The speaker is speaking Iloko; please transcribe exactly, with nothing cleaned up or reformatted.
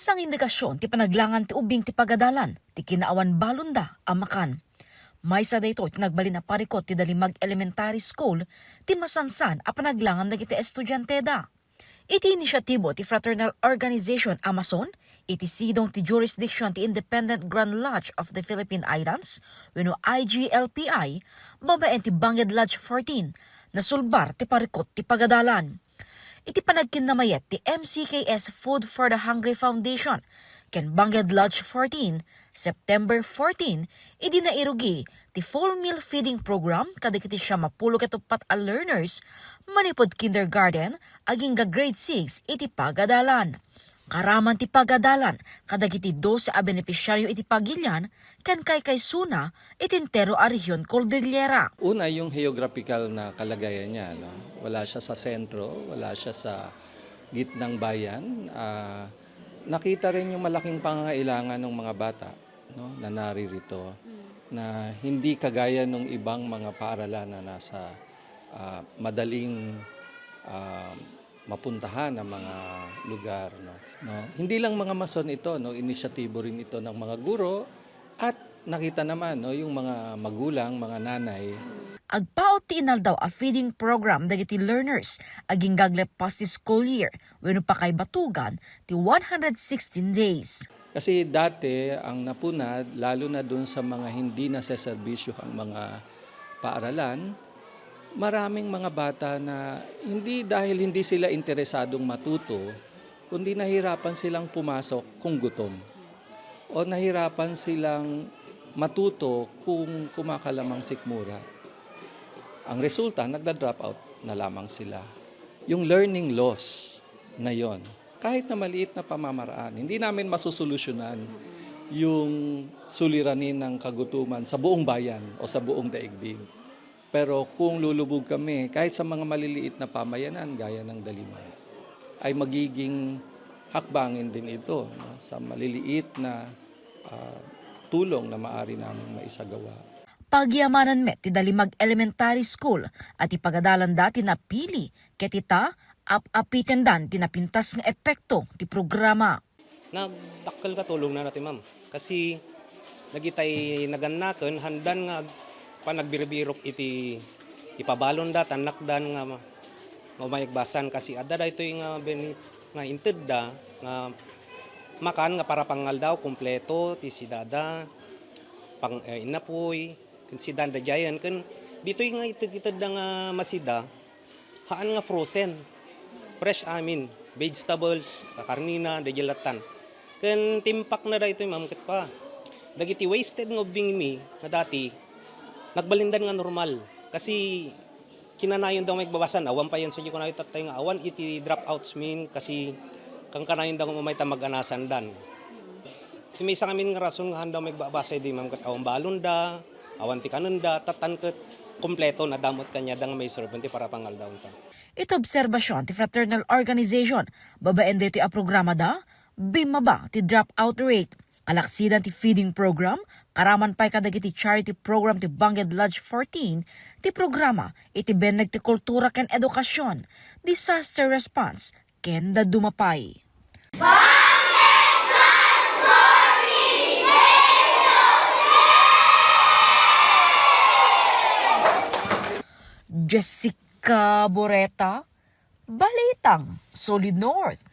Sangindikasyon ti panaglangan ti ubing ti pagadalan ti kinaawan balonda a makan. Maysa daytoy ti nagbalin a parikut ti Dalimag Elementary School ti masansan a panaglangan dagiti estudianteda. Iti inisyatibo ti Fraternal Organization Amazon, iti sidong ti jurisdiction ti Independent Grand Lodge of the Philippine Islands, wenno I G L P I, babaen ti Banged Lodge fourteen, nasulbar ti parikut ti pagadalan. Iti panagkinnamayat ti M C K S Food for the Hungry Foundation ken Banged Lodge fourteen, September fourteen, idi nairugi ti full meal feeding program kadagiti siam a pulo ket uppat a learners manipud kindergarten agingga grade six iti pagadalan. Karaman ti pagadalan kadagiti dose a benepisyaryo iti pagilian ken kaykaysona iti entero a rehion Cordillera. Una, yung geographical na kalagayan niya, no? Wala siya sa sentro, wala siya sa gitnang bayan. Ah, nakita rin yung malaking pangangailangan ng mga bata, no, na naririto, na hindi kagaya nung ibang mga paaralan na nasa, ah, madaling, ah, mapuntahan na mga lugar, no? No? Hindi lang mga Amazon ito, no? Inisyatibo rin ito ng mga guro at nakita naman, no, yung mga magulang, mga nanay. Agpaut ti inaldaw a feeding program dagiti learners agingga aglepas ti school year wenno pakaibatugan ti one hundred sixteen days. Kasi dati, ang napunad, lalo na dun sa mga hindi naseserbisyo ang mga paaralan, maraming mga bata na hindi dahil hindi sila interesadong matuto, kundi nahirapan silang pumasok kung gutom. O nahirapan silang matuto kung kumakalamang sikmura. Ang resulta, nagda-drop out na lamang sila. Yung learning loss na yon, kahit na maliit na pamamaraan, hindi namin masusolusyonan yung suliranin ng kagutuman sa buong bayan o sa buong daigdig. Pero kung lulubog kami, kahit sa mga maliliit na pamayanan gaya ng Daliman, ay magiging hakbangin din ito, no, sa maliliit na, ah, tulong na maari naming maisagawa. Pagyamanan met ti Dalimag Elementary School a ti pagadalanda ti napili ket ita, ap-apitendan ti napintas nga epekto ti programa. Nagdakkel nga tulongna daytoy, ma'am. Kasi dagitay nagannaken, haandan nga ag-, panagbirbirok iti ipabalonda, tannakdan nga ma-, nga umayag basan. Kasi adda daytoy nga beni-, nga intedda nga makan nga para pangaldaw, kompleto ti sidada, pang-, eh, innapuy, ken sidada diayen, ken ditoy nga ited-, itedda nga masida, haan nga frozen. Fresh amin, vegetables, kakarnina, daydiay lattan. Ken timpakna daytoy, ma'am, ket kua, dagiti wasted nga ubbingmi nga dati, nagbalindan nga normal. Kasi kinanayonda nga maigbabasan, awan payen sadiay kunayo tattay nga awan iti dropouts min, kasi kankanayonda nga umay ta mag-anasandan. Ti maysa ngamin nga rason nga haanda nga maigbabasa idi, ma'am, ket awan balonda, awan ti kanenda, tattan ket kompleto, nadamot kaniada nga maiserben ti para pangaldawnta. Iti obserbasion ti Fraternal Organization, babaen daytoy a programada, bimmaba ti dropout rate. Kalaksidan ti feeding program, karaman pay kadagiti charity program ti Banged Lodge fourteen, ti programa iti benneg ti kultura ken edukasion, disaster response, ken dadduma pay. Jessica Boreta, Balitang Solid North.